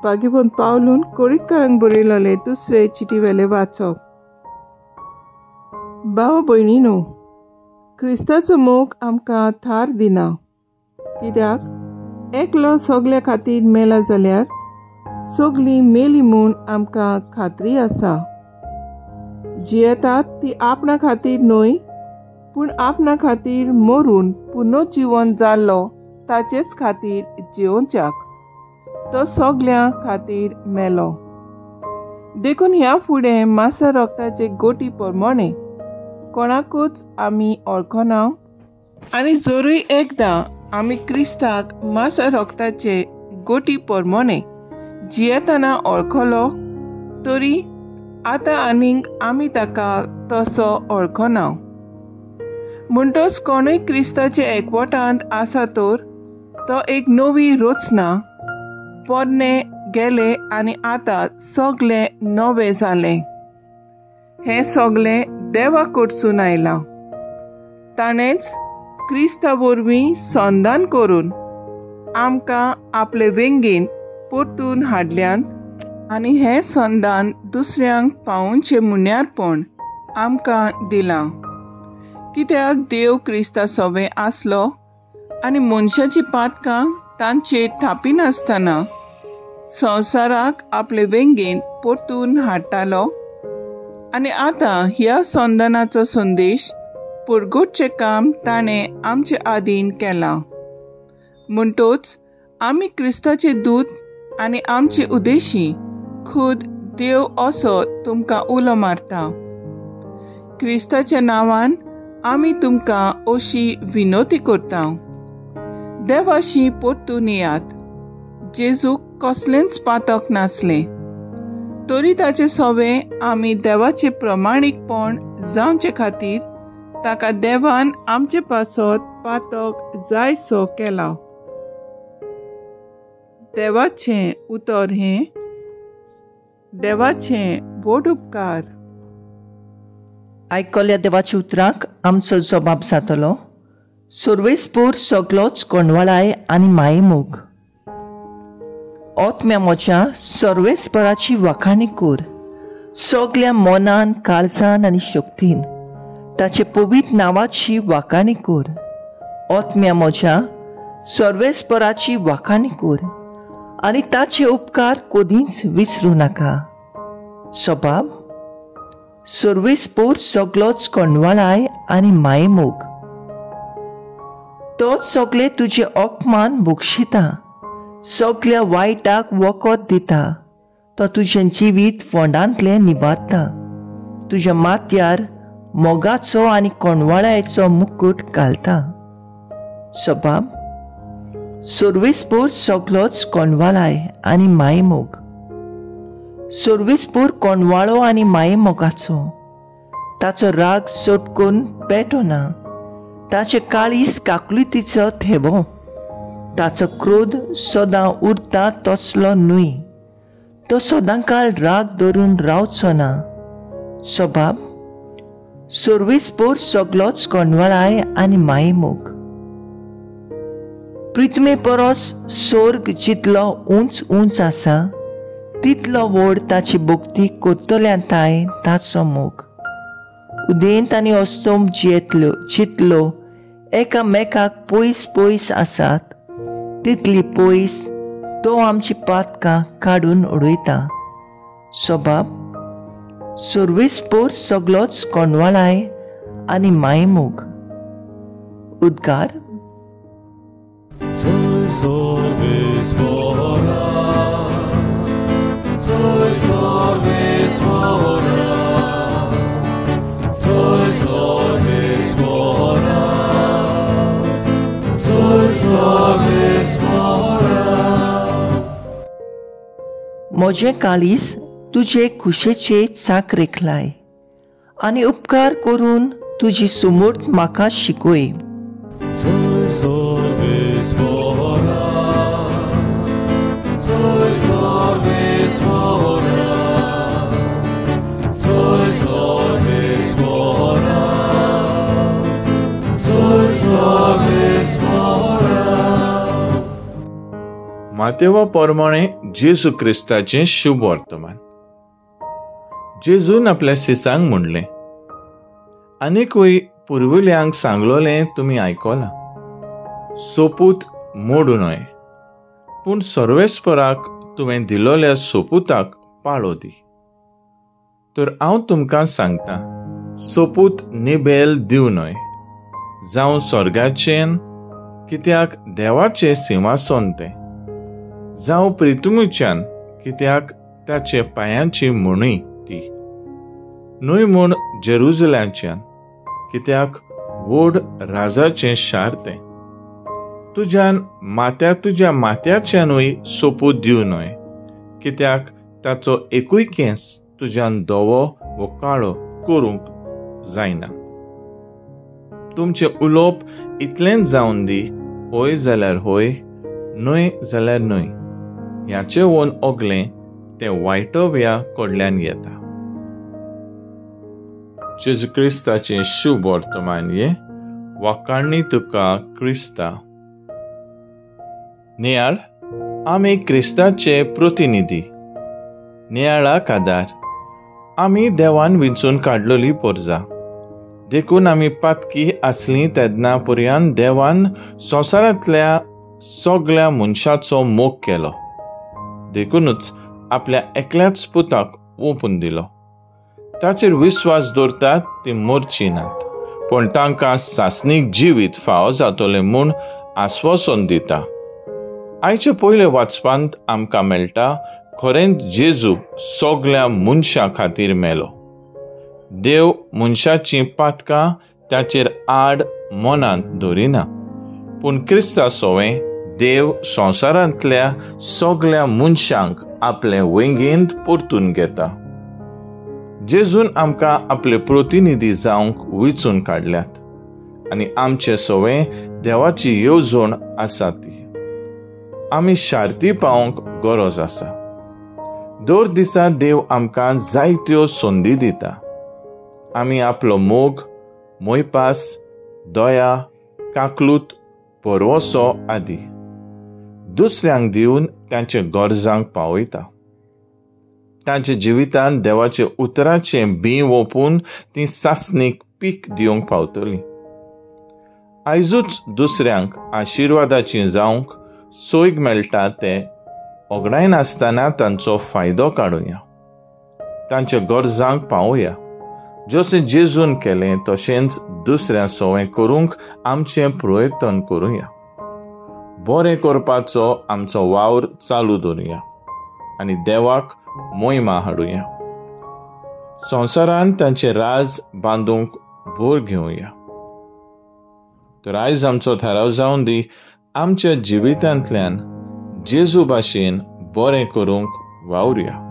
भाग्यवंत पावलून कोरीतकारांक बरयलेले दुसरे चिटी वेलें वाचप. भाव भयणीनो, क्रिस्ताचो मोग आमकां थार दिना, कित्याक एकलो सगल्या खातीर मेला जाल्यार सगलीं मेली म्हूण आमकां खात्री आसा. जियेतात ती आपणा खातीर न्हय, पूण आपणा खातीर मरून पुनर्जिवन जाल्लो ताचेच खातीर जियोवच्याक तो सगल्यां खातीर मेलो. देखून ह्या फुडें मासा रोगताचे गोटी प्रमाणे कोणाकूच आमी वळखना, आनी जरूय एकदां आमी क्रिस्ताक मासा रोगताचे गोटी प्रमाणे जियेतना वळखलो तरी आतां आनीक आमी ताका तसो वळखना. म्हणटच कोणूय क्रिस्ताचे एकवटांत आसा तर तो एक नवी रचना, पोरणे गेले आनी आतां सगळें नवें जालें. हें सगळें देवा कडसून आयलां. ताणेंच क्रिस्ता वरवीं संदान करून आमकां आपले वेंगेन परतून हाडल्यात आनी हें संदान दुसऱ्यांक पावोवचें मुण्यारपण आमकां दिलां. कित्याक देव क्रिस्ता सोबें आसलो आनी मनशाचीं पातकां तांचेर थापिनासतना संवसाराक आपले वेंगेन परतून हाडटालो आनी आतां ह्या संदानाचो संदेश परगटचें काम ताणें आमचे आदीन केलां. म्हणटच आमी क्रिस्ताचे दूत आनी आमचे उद्देशी खुद देव असो तुमकां उलो मारता. क्रिस्ताच्या नांवान आमी तुमकां अशी विनवती करता, देवाशी परतून येयात. जेजूक कसलेंच पातक नासलें तरी ताचे सोवे आमी देवाचें प्रमाणीकपण जावचे खातीर ताका देवान आमचे पासत पातक जायसो केला. देवाचें उतर हें देवाचें व्हड उपकार. आयकल्या देवाच्या उतराक आमचो जबाब जातलो. सर्वेस्पूर सगलोच कोंडवाळाय आनी मायेमोग. आत्म्या म्हज्या सर्वेस्पराची वाखाणी कर, सगल्या मनान, काळजान आनी शक्तीन ताचे पवित्र नांवाची वाखाणी कर. आत्म्या म्हज्या सर्वेस्पराची वाखाणी कर आनी ताचे उपकार कदींच विसरूं नाका. सबाब सर्वेस्पोर सगलोच कोंडवाळाय आनी मायेमोग. तोच सगळे तुजे अपमान बक्षिता, सगल्या वायटाक वखद दिता. तो तुजें जिवीत फोंडांतलें निवारता, तुज्या माथ्यार मोगाचो आनी कोंडवाळायचो मुकूट घालता. सबाब सर्वेस्पोर सगलोच कोंडवाळाय आनी मायेमोग. सर्वेस्पोर कोंडवाळो आनी मायेमोगाचो. ताचो राग सटकून पेटना, ताचे काळीज काकलुतीचो थेवो. ताचो क्रोध सदां उरता तसलो न्हय, तो सदां काळ राग धरून रावचो ना. सबाब सर्वेस्पोर सगलोच कोंडवाळाय आनी मायेमोग. पृथ्वी परस स्वर्ग जितलो उंच उंच आसा तितलो व्हड ताची भक्ती करतल्या ताय ताचो मोग. उदेंत आनी अस्तम जियेतलो जितलो एकामेकाक पयस पयस आसात तितली पयस तो आमची पातकां काडून उडयता. सबाब सर्वेस्पोर सगलोच कोंडवाळाय आनी मायेमोग. उद्गार. म्हजें काळीज तुजे खुशेचे चाकरेक लाय आनी उपकार करून तुजी सुमूर्त म्हाका शिकय. मातेवा प्रमाणे जेजू क्रिस्ताचें शुभ वर्तमान. जेजून आपल्या शिसांक म्हणलें, आनीकूय पुर्विल्ल्यांक सांगलोलें तुमी आयकलां, सोपूत मोडू न्हय, पूण सर्वेस्पराक तुवें दिलोल्या सोपुताक पाळो दी. तर हांव तुमकां सांगता, सोपूत निबेल दिवं न्हय, जावं स्वर्गाचें, कित्याक देवाचें सिंहासन तें, जावं प्रितुमीच्यान, कित्याक ताचे पांयांची म्हणूय ती, न्हय म्हूण जेरुजल्याच्यान, कित्याक व्हड राजाचें शार तें. तुज्यान मात्या तुज्या मात्याच्यानूय सोपूत दिवं न्हय, कित्याक ताचो एकूय केंस तुज्यान धवो वो काळो करूंक जायना. तुमचें उलोवप इतलेंच जावन दी, हय जाल्यार हय, न्हय जाल्यार न्हय. ह्याचें वोन ओगलें तें वायटव्या कडल्यान येता. जेजू क्रिस्ताचें शुभ वर्तमान हें. वाखाणणी तुका क्रिस्ता. नियाळ, आमी क्रिस्ताचे प्रतिनिधी. नियाळाक आदार, आमी देवान विंचून काडलोली पोरजा, देखून आमी पातकी आसली तेन्ना पर्यंत देवान संवसारांतल्या सगळ्या मनशाचो मोग केलो, देखूनच आपल्या एकल्याच पुताक ओंपून दिलो. ताचेर विस्वास दवरतात ती मरची नात, पूण तांकां सासणीक जिवीत फावो जातलें म्हूण आस्वासन दिता. आयचे पयले वाचपांत आमकां मेळटा, खरेंच जेजू सगळ्या मनशां खातीर मेलो. देव मनशाचीं पातकां ताचेर आड मनांत दवरिना, पूण क्रिस्ता सोवें देव संवसारांतल्या सगळ्या मनशांक आपले वेंगेंत परतून घेता. जेजून आमकां आपले प्रतिनिधी जावंक विचून काडल्यात आनी आमचे सोवें देवाची येवजण आसा ती आमी शार्ती पावंक गरज आसा. दर दिसा देव आमकां जायत्यो संदी दिता. आमी आपलो मोग, मोयपास, दया, काकलूत, भरवसो आदी दुसऱ्यांक दिवन तांच्या गरजांक पावयता. तांच्या जिवितांत देवाचे उतराचें बीं ओंपून ती सासणीक पीक दिवंक पावतली. आयजूच दुसऱ्यांक आशिर्वादाची जावंक सोयीक मेळटा ते ओगडायनासतना तांचो फायदो काडुया, तांच्या गरजांक पावया. जशें जेजून केलें तशेंच दुसऱ्या सोवें करूंक आमचें प्रयत्न करुया. बरें करपाचो आमचो वावर चालू दवरुया आनी देवाक मोहिमा हाडुया. संवसारांत तांचें राज बांदूंक भर घेवया. तर आयज आमचो थाराव जावन दी, आमच्या जिवितांतल्यान जेजू भाशेन बरें करूंक वावरुया.